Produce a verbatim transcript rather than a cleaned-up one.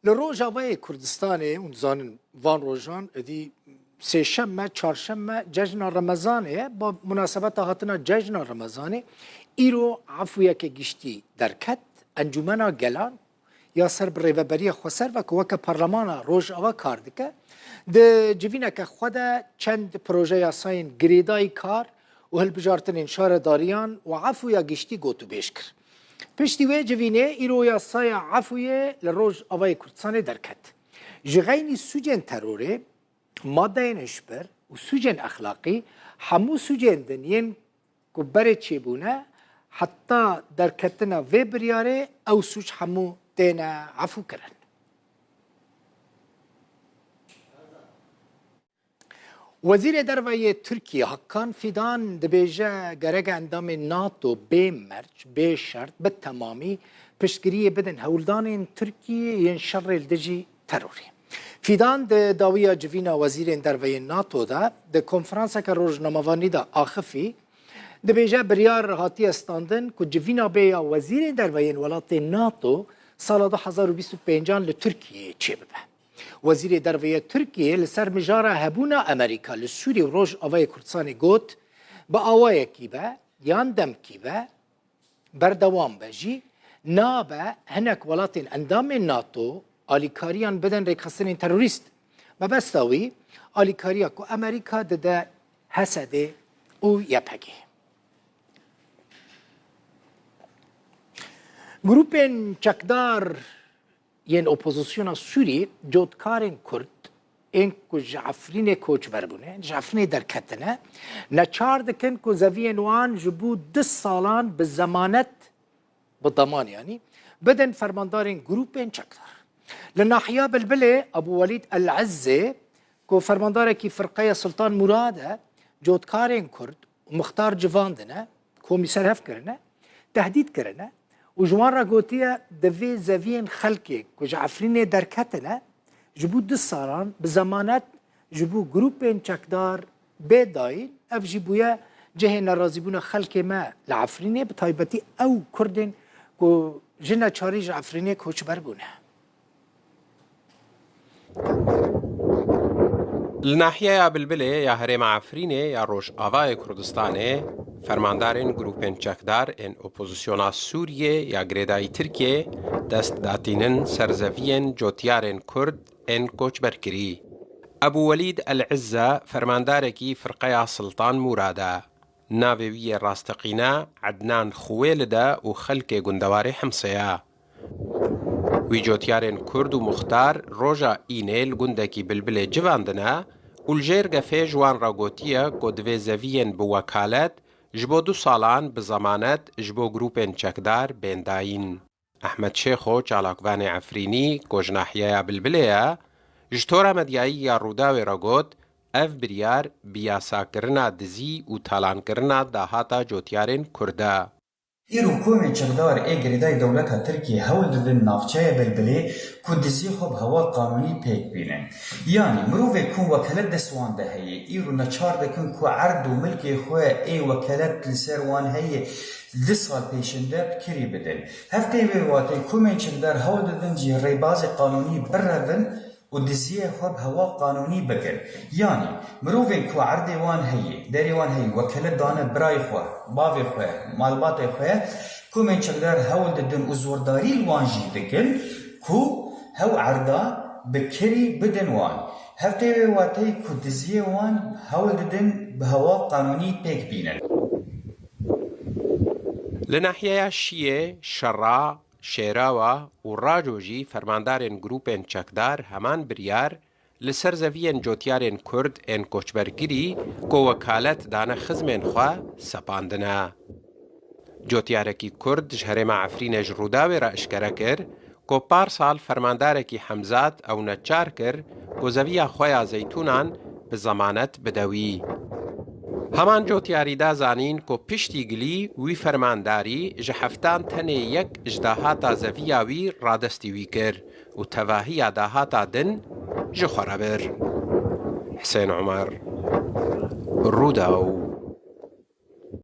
Li Rojavayê Kurdistanê, hûn dizanin van rojan, êdî sêşem me, çarşem me, cejna Remezanê ye. Bi munasebeta hatina cejna Remezanê, îro efûyeke giştî derket, Encûmena Gelan ya ser bi Rêveberiya Xweser ve ku weke parlemana Rojava kar dike, di civîneke xwe de çend proje yasayên girêdayî kar û hilbijartinên şaredariyan û efûya giştî gotûbêj kir. Piştî wê civînê, îro yasaya efûyê li Rojavayê Kurdistanê derket. Ji xeynî sûcên terorê, madeyên hişbir û sûcên exlaqî, hemû sûcên din yên ku berê çêbûne, heta derketina vê biryarê ew sûc hemû têne efûkirin. Wezîrê Derve yê Tirkiyê Hakan Fidan dibêje, gerek e endamên NATO bê merc, bê şert, bi temamî piştgiriyê bidin hewldanên Tirkiyê yên şerê li dijî terorê. Fidan di dawiya civîna wezîrên derve yên NATO de di konferanseke rojnamevanî de axifî, dibêje, biryar hatiye standin ku civîna bê ya wezîrên derve yên welatên NATO sala du hezar û bîst û pêncan li Tirkiyeyê çêbibe. Wezîrê Derve yê Tirkiyê li ser mijara hebûna Amerîka li Sûrî û Rojavayê Kurdistanê got, bi awayekî be yan demkî be, berdewam be jî, nabe hinek welatên endamên NATO alîkariyan bidin rêkxistinên terorîst. Mebesta wî alîkariya ku Amerîka dide H S D'ê û Y P G'ê. Grûpên çekdar yên opozisyona Sûrî cotkarên Kurd ên ku ji Efrînê koçber bûne, ji Efrînê derketine, neçar dikin ku zeviyên wan ji bo du salan bi zemanet, bi daman yanî, bidin fermandarên grûpên çekdar. Li nahiya Bilbilê, Ebû Welîd El Izzê ku fermandarekî firqeya Sultan Murad e, cotkarên Kurd û Muxtar Civandin e, komî ser hev kirine, tehdîd kirine û ji wan re gotiye, divê zeviyên xelkê ku ji Efrînê derketine, ji bo du salan bi zemanet ji bo grûpên çekdar bê dayîn. Ev jî bûye cihê nerazîbûna xelkê me li Efrînê, bi taybetî ew Kurdên ku ji neçarî ji Efrînê koçber bûne. Li nahiyeya Bilbilê ya herêma Efrînê ya Rojavayê Kurdistanê, fermandarên grûpên çekdar ên opozisyona Sûriyê ya girêdayî Tirkiyê dest datînin ser zeviyên cotyarên Kurd ên koçberkirî. Ebû Welîd El Izze, fermandarekî firqeya Siltan Mûrad e. Navê wî yê rasteqîne Ednan Xuwêlid e û xelkê gundewarê Himsê ye. Wî cotyarên Kurd û Muxtar roja Înê li gundekî Bilbilê civandine û li jêr gefê ji wan re gotiye ku divê zeviyên bi wekalet ji bo du salan bi zemanet ji bo grûpên çekdar bên dayîn. Ehmed Şêxo, çalakvanê Efrînî ku ji nahiyeya Bilbilê ye, ji tora medyayî ya Rûdawê re got, ev biryar bi yasakirina dizî û talankirina dahata cotyarên Kurd e. Îro komên çekdar ê girêdayî dewleta Tirkiyê hewl didin navçeya Bilbilê ku diziyê xwe bi hewa qanûnî pêk bînin. Yanî mirovê ku wekalet dest wan de heye, îro neçar dikin ku erd û milkê xwe ê wekalet li ser wan heye du sal pêşinde bi kirî bidin. Heftê wê watê komên çekdar hewl didin jî rêbazê qanûnî birevin û diziyê xwe bi hewa qanûnî bikin. Yanî mirovên ku erdê wan heye, derê wan heye, wekalet dane birayê xwe, bavê xwe, malbatê xwe, komên çekdar hewl didin û zordarî li wan jî dikin ku hew erda bi kirî bidin wan. Heftê wê wateyê ku diziyê wan hewl didin bi hewa qanûnî pêk bînin. Li nahiyeya Şiyê, Şera, Şêrawa û Raco jî fermandarên grûpên çekdar heman biryar li ser zeviyên cotyarên Kurd ên koçberkirî ku wekalet dane xizmên xwe sepandine. Cotyarekî Kurd ji herêma Efrînê ji Rûdawê re eşkere kir ku parsal fermandarekî Hemzat ew neçar kir ku zeviya xwe ya zeytûnan bi zemanet bide wî. Heman cotyarî da zanîn ku piştî gilî wî fermandarî ji heftan tenê yek ji dahata zeviya wî radestî wî kir û tevahiya dahata din ji xwe re bir. Hisên Umer, Rûdaw.